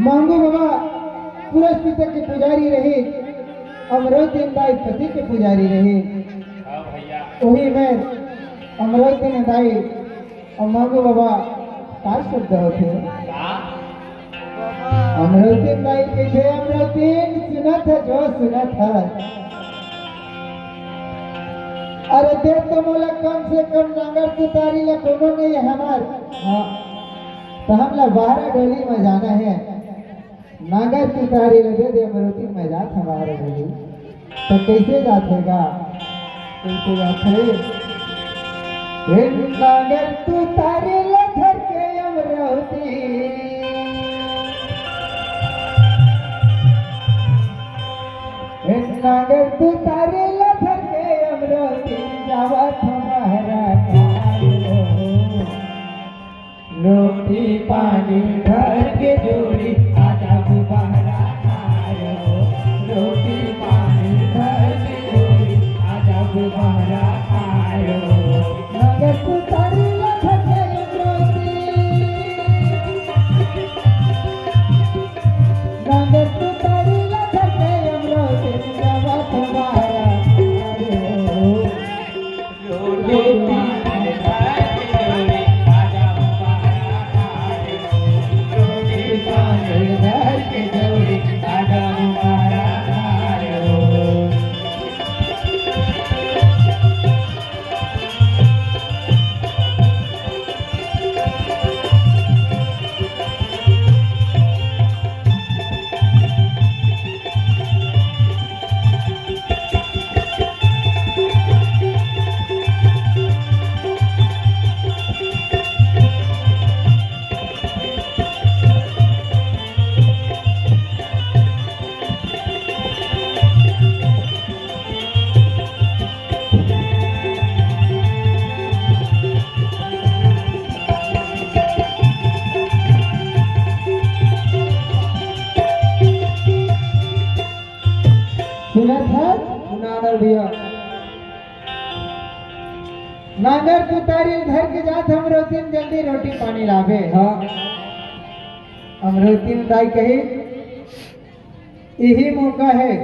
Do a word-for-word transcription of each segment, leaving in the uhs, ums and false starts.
महंगू बाबा पुरस्कृत के पुजारी रहे, अमरौती दाई पति के पुजारी रहे। हाँ भैया। वही में अमरौती दाई अउ महंगू बाबा का शब्द होथे? का? अमरौती दाई कहिथे, "अमरौती सुनत हे जो सुनत हे। अरे दे तो मोला कम से कम नांगर तुतारी ला कोनो नहीं हे हमर।" हाँ। तो हमला बाहरा डोली में जाना हे। नांगर तुतारी ला दे दे अमरौती, मैं जात हंव बाहरा डोली। तो कैसे जात हे गा? कैसे जात हे? हे नांगर तुतारी ला धर के अमरौती। हे नांगर तुतारी ला धर के अमरौती, जावत हंव बाहरा खाए हो। रोटी पानी धर के जोड़ी, आजा बाहरा खाए हो। रोटी पानी धर के जोड़ी, आजा बाहरा खाए हो। नांगर तुतारी ला धर के अमरौती। नांगर तुतारी ला धर के अमरौती, जावत हंव बाहरा खाए हो। सुनत हस? सुना ना भैया। नांगर तुतारी धर के जात हंव अमरौती, जल्दी रोटी पानी लाबे। हाँ। अमरौती दाई कही, इही मौका हे,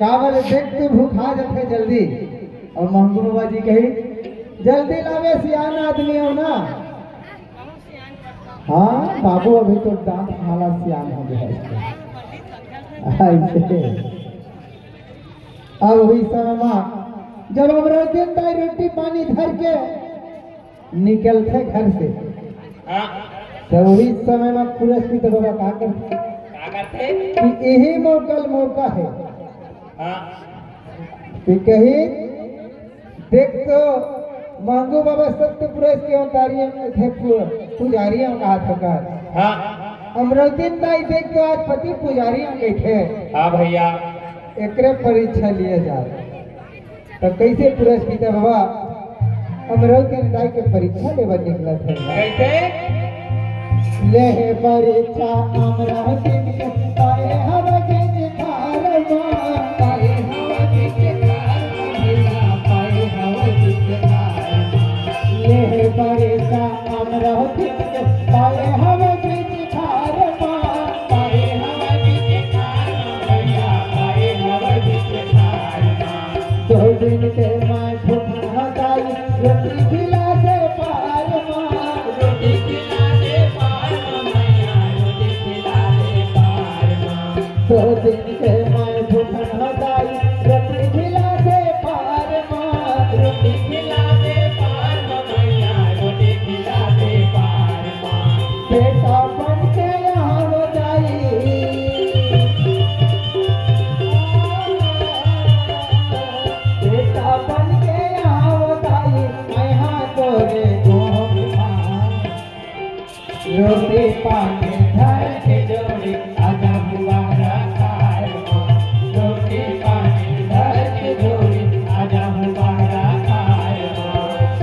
काबर देख तो भूखा जाथे जल्दी। अउ महंगू बाबा जी कही, जल्दी लाबे, सियान आदमी हो ना। हाँ बाबू, अभी तो दांत हाला सियान हो गया है। ऐसे। अब वही समय में जब अमरौती दाई रोटी पानी धर के निकलथे घर से, हाँ। तो वही समय में पुरस्कृत बाबा का करथे? का करथे? कि यही मौका ल मौका हे। हाँ। कि कही, देख तो महंगू बाबा सत्य पुरुष के अवतारी अंग थे पु-, पुजारी अंग हाथ कर। हाँ। अमरौती दाई देख तो आज पति पुजारी अंग थे। हाँ भैया। एकरे परीक्षा लिए जाए। त कइसे पुरस्कृत हे बाबा? अमरौती दाई के परीक्षा लेबर निकलत हे। कइसे? ले हे परीक्षा अमरौती के, पाए हव बीच खार मा, पाए हव बीच खार मा भैया, पाए हव बीच खार मा। ले हे परीक्षा अमरौती के, पाए हव बीच खार मा, पाए हव बीच खार मा भैया, पाए हव बीच खार मा। दो दिन के मैं भूखन हटाई, रोटी खिला दे पार मा। रोटी खिला दे पार मा भैया, रोटी खिला दे पार मा। दो दिन के मैं भूखन हटाई, रोटी खिला दे पार मा। रोटी खिला दे पार मा भैया, रोटी खिला दे पार मा। बेटा बन के यहाँ हो जाई। बेटा बन के यहाँ हो जाई, मैं हाँ तोरे गोद मा। रोटी पानी धर के जोड़ी, आजा हमारा खाए हो। रोटी पानी धर के जोड़ी, आजा हमारा खाए हो।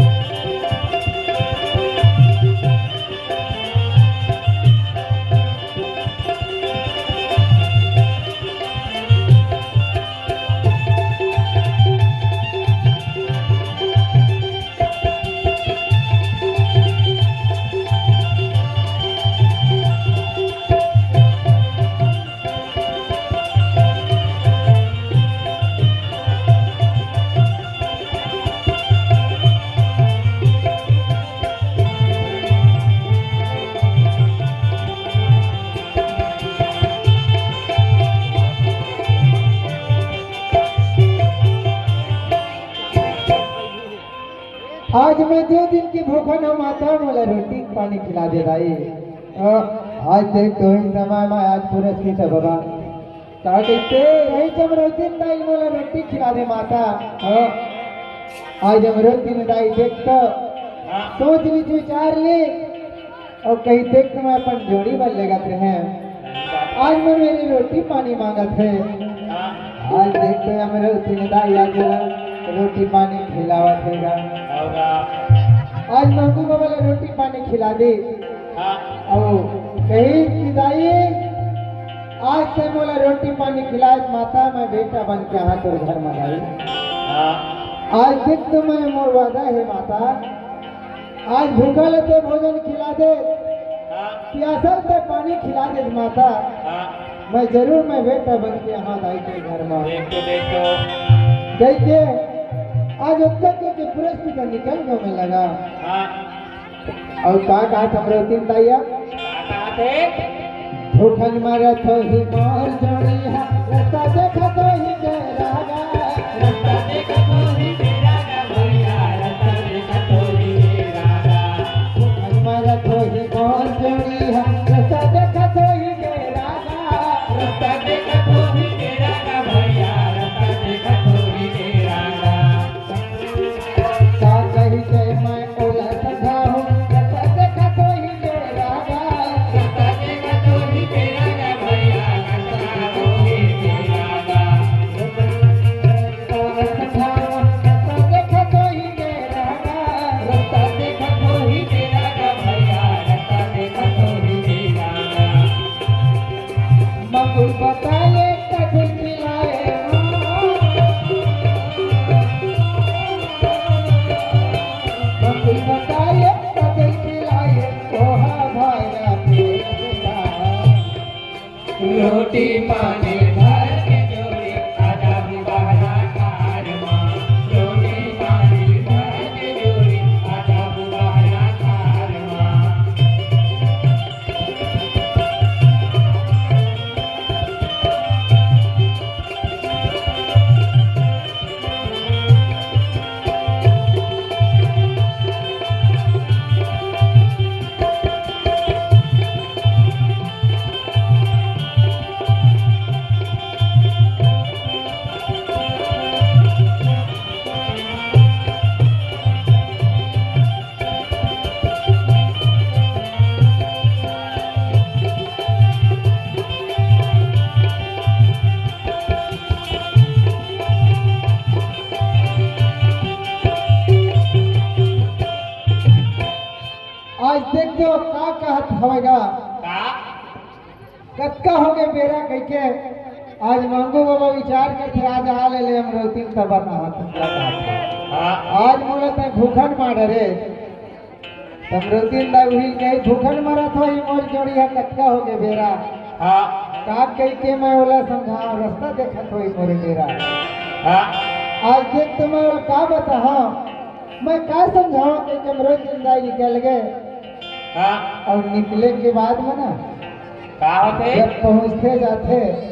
आज मैं दो दिन के भूखन हंव माता, मोला रोटी पानी खिला दे दाई। अ, आज देख तो ही समय में आज पुरस्कृत हे बाबा। का कहिथे? कहीं जमरौतीन दाई मोला रोटी खिला दे माता। हाँ। आज जमरौतीन दाई देख तो हाँ। सोच ली, विचार ली। अउ कहीं देख तो मैं अपन जोड़ी बर लेगत रहें। आज मैं मेरी रोटी पानी मांगत हे। हाँ। आज देख तो हमरे उतनी दाई आज रोटी पानी खिलावत हे गा। होगा। आज मंगू बाबा ला रोटी पानी खिला दी। हाँ। अउ कही कि दाई, आज से मोला रोटी पानी खिलाए माता, मैं बेटा बन के आहां तोर घर में दाई। हाँ। आज देख तो मैं मोर वादा हे माता, आज भूखा ल ते भोजन खिला दे, हाँ। प्यासा ल ते पानी खिला दे माता। हाँ। मैं जरूर, मैं बेटा बन के आहां दाई के घर में। देख तो, देख तो। कहिके आज ओतका के, के पुरस्कृत निकल के मैं लगा। हाँ। अउ का कहा हमरे तीन दाई? का कहा थे? भूखन मरत होही मोर जोड़ी हा, रस्ता देखत होही के रागा। रस्ता देखत होही के रागा भैया, रस्ता देखत होही के रागा। भूखन मरत होही मोर जोड़ी हा, रस्ता देखत होही के रागा। रस्ता देखत होही के रागा भैया, रस्ता देखत होही के रागा। का कही के मैं ओला समझाहूं, रस्ता देखत होही के रागा। रस्ता देखत होही के रागा भैया, रस्ता देखत होही के रागा। ओला समझाहूं, रस्ता देखत होही के रागा। रस्ता देखत होही के रागा भैया, रस्ता देखत होही के रागा। मंगू बताए कथी खिलाए, मंगू बताए कथी खिलाए, ओहा भाया पेट का। रोटी पानी धर के जोड़ी, आजा बुबारा कार मां। रोटी पानी धर के जोड़ी, आजा बुबारा कार मां। आज देख तो का कहत हवय गा। का? कतका होगे बेरा कहिके आज मंगू बाबा विचार करथे, आज आ ले, ले अमरौतीन त बतावत। हाँ। आज मोला तैं भूखन मार रे। अमरौतीन दा उही कही, भूखन मरत होही मोर जोड़ी हा, कतका होगे बेरा। हाँ। का कहिके मैं ओला समझावं, रस्ता देखत होही मोर डेरा। हाँ। आज देख तो मैं ओला का बतावं, मैं का समझावं कि अमरौतीन दाई निकल गे। हाँ। अउ निकले के बाद में ना, का होथे? जब पहुंचथे जाथे,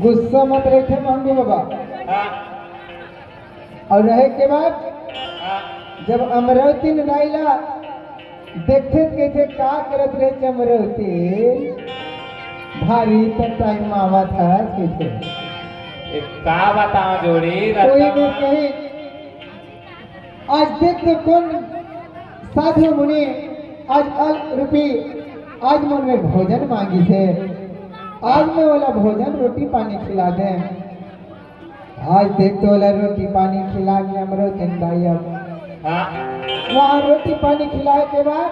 गुस्सा मत रहिथे मंगू बाबा। हाँ। अउ रहे के बाद, हाँ। जब अमरौतीन दाई ला देखथे त कहिथे, "का करत रहे अमरौतीन? भारी त टाइम आवत हे," कहिथे। ए, का बतावं जोड़ी, कोई रस्ता नहीं में कही, आज देख तो कोन साधु मुनि आज अल रूपी आज मोर मेर भोजन मांगिस हे, आज मैं ओला भोजन रोटी पानी खिला दें। आज देख तो ओला रोटी पानी खिला के अमरौतीन दाई अब हाँ। वहाँ रोटी पानी खिलाए के बाद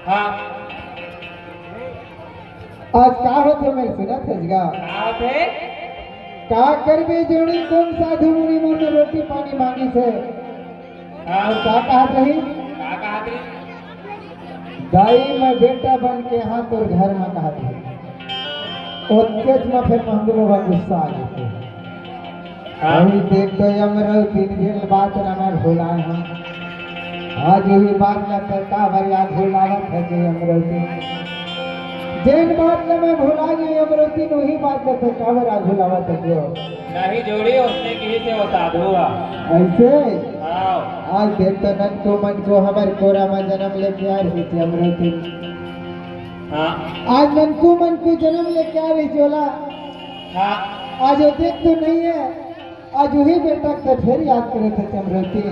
हाँ। आज का होथे, मैं सुनत हस गा। का होथे? का करबे जोड़ी, कोन साधु मुनि मन रोटी पानी मांगिस हे? हाँ। अउ का कहत रही? का कहत रही? दाई, मैं बेटा बन के आहां तोर घर में, कहत रही। ओतकेच में फेर महबूबा गुस्सा आ गे। हाँ। अभी देख तो अमरौतीन जेन बात ला मैं भुलाए हंव। आज उही बात ला तैं काबर याद भुलावत हस अमरौतीन। जेन बात ला मैं भुला गेंव अमरौतीन, उही बात ला तैं काबर याद भुलावत हस। नहीं जोड़ी, ओसने किहिस हे ओ साधु हा। अइसे? हाँ। आज देख तो ननकू मनकू हमर कोरा म जनम लेके आ रही थी हमरो थी। हाँ। आज ननकू मनकू जनम लेके आ रही थी ओला। हाँ। आज वो देख तो नहीं है, आज वही बेटा के फेर याद करे थे चमरौती।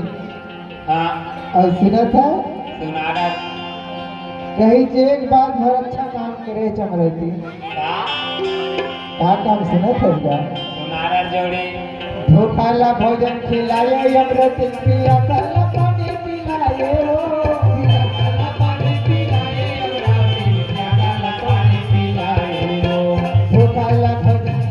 हाँ। अउ सुनत हे? सुना रहा। कही जे एक बार भर अच्छा काम करे चमरौती। का? का काम सुनत हे का? सुना रहा जोड़ी। धोखा ला भोजन खिलाए अमरौती पिया, काला पानी पिलाए हो। काला पानी पिलाए अमरौती पिया, काला पानी पिलाए हो। धोखा ला भोजन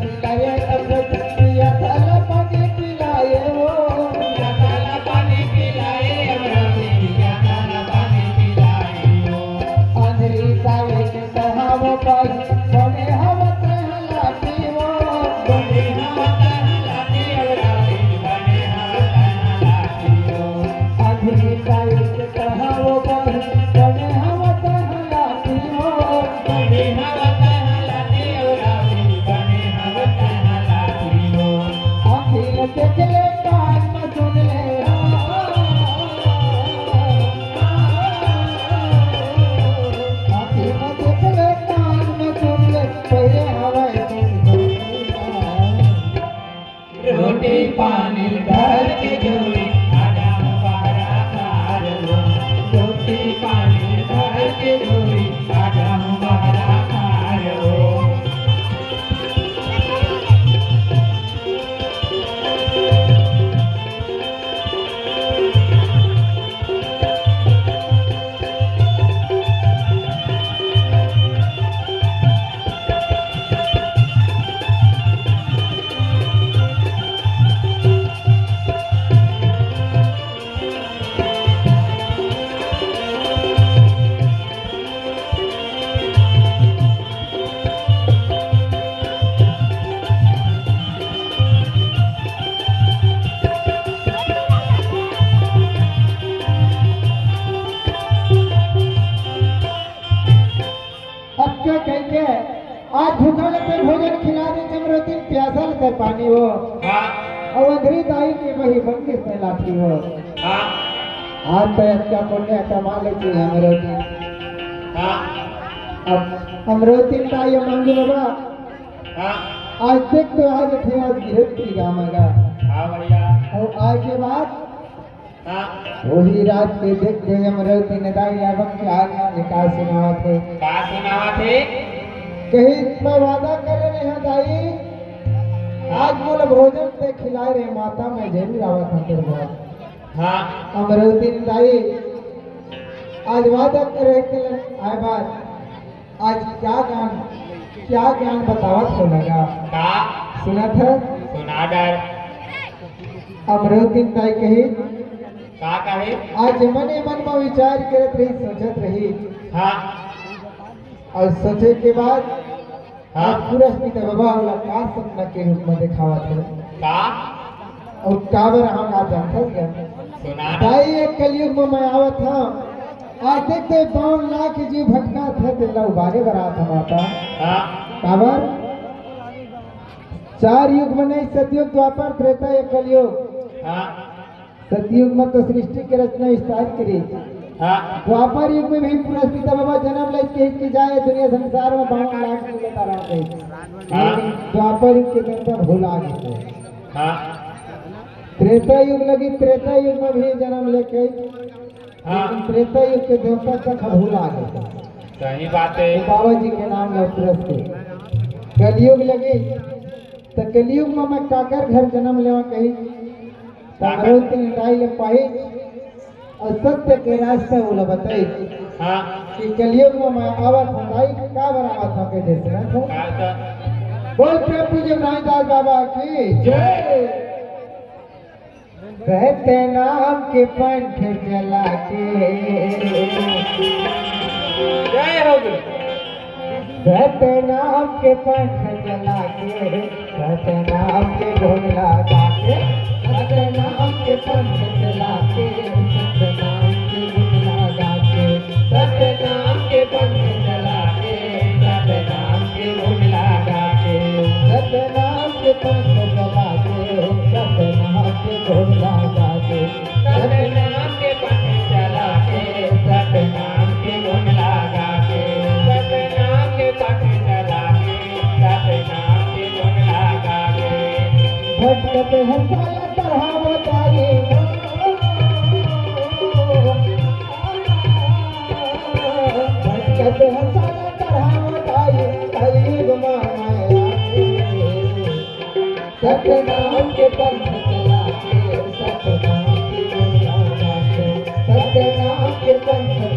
रोटी पानी धर के जोड़ी, आजा हम बहरा खार हो। रोटी पानी धर के जोड़ी, आजा हम बहरा खार हो। अतका कहिके आज भूखा ल ते भोजन खिला दे, चमरौती ल प्यासा ल ते पानी हो। हाँ। अउ अंधरी दाई के बही बंदिस ते लाठी हो। हाँ। आज ते अतका पुण्य कमा ले छी हमरो दिन। हाँ। अब हमरो दिन दाई मांगू बाबा। हाँ। आज देख तो आज थे आज गिरफ्ती गामा गा। हाँ भैया। अउ आज के बाद हाँ। वही रात के देख के हमरो दिन दाई अब क्या क्या का सुनावत हे। का सुनावत हे? कही मैं वादा करे रहे हंव दाई, आज मोला भोजन ते खिलाए रे माता, मैं जरूर आवत हंव तेरे घर। हाँ। हमरो दिन दाई आज वादा करे के आए बात। आज क्या ज्ञान, क्या ज्ञान बतावत हो लगा? का? सुनत हे? सुना डर। हमरो दिन दाई कही। का कहे? आज मने मन में विचार करत रही, सोचत रही। हाँ। अउ सोचे के बाद हाँ। आज पुरस्कृत बाबा वाला का सपना के रूप में देखावत हे। का? अउ काबर हम आज जानथस का? सुना ना। दाई, एक कलयुग में मैं आवत हंव। आज देख तो बावन लाख जीव भटकत हे, तेला उबारे बर आवत हंव माता। हाँ। काबर? चार युग में नहीं, सतयुग, द्वापर, त्रेता, ये कलयुग। हाँ। सतयुग में तो सृष्टि के रचना विस्तार करी। हाँ। द्वापर युग में भी पुरस्कृत बाबा जनम ले के, के जाए दुनिया संसार में बावन लाख जीव तारा गए। हाँ। लेकिन द्वापर युग के जनता भुला गए। हाँ। त्रेता युग लगी, त्रेता युग में भी जनम लेके, हाँ। लेकिन त्रेता युग के देवता तक भुला गए। सही बात हे। बाबा जी के नाम ला पुरस्कृत। कलयुग लगी, त कलयुग में मैं काकर घर जनम लेवा कही, त हाँ। हमरो तीन दाई ले पाही अउ सत्य के रास्ता ओला बताई। हाँ। कि कलयुग में मैं आवत हंव दाई, काबर आवत हंव के देश में। का का? बोल प्रेम पूज्य नाई दास बाबा की जय। सतनाम के पंख चला के। जय हो गुरु। सतनाम के पंख चला के, सतनाम के धुन लगा के, सतनाम के पंख चला के, सतनाम के धुन लगा के, सतनाम के पंख चला के, सतनाम के धुन लगा के, सतनाम के पंख चला के, सतनाम के धुन लगा के, सतनाम हंसाया चढ़ावत आई, भटकत हंसाया चढ़ावत आई, कलयुग माया। सतनाम के पंथ चला के, सतनाम की दुनिया नाचे, सतनाम के पंथ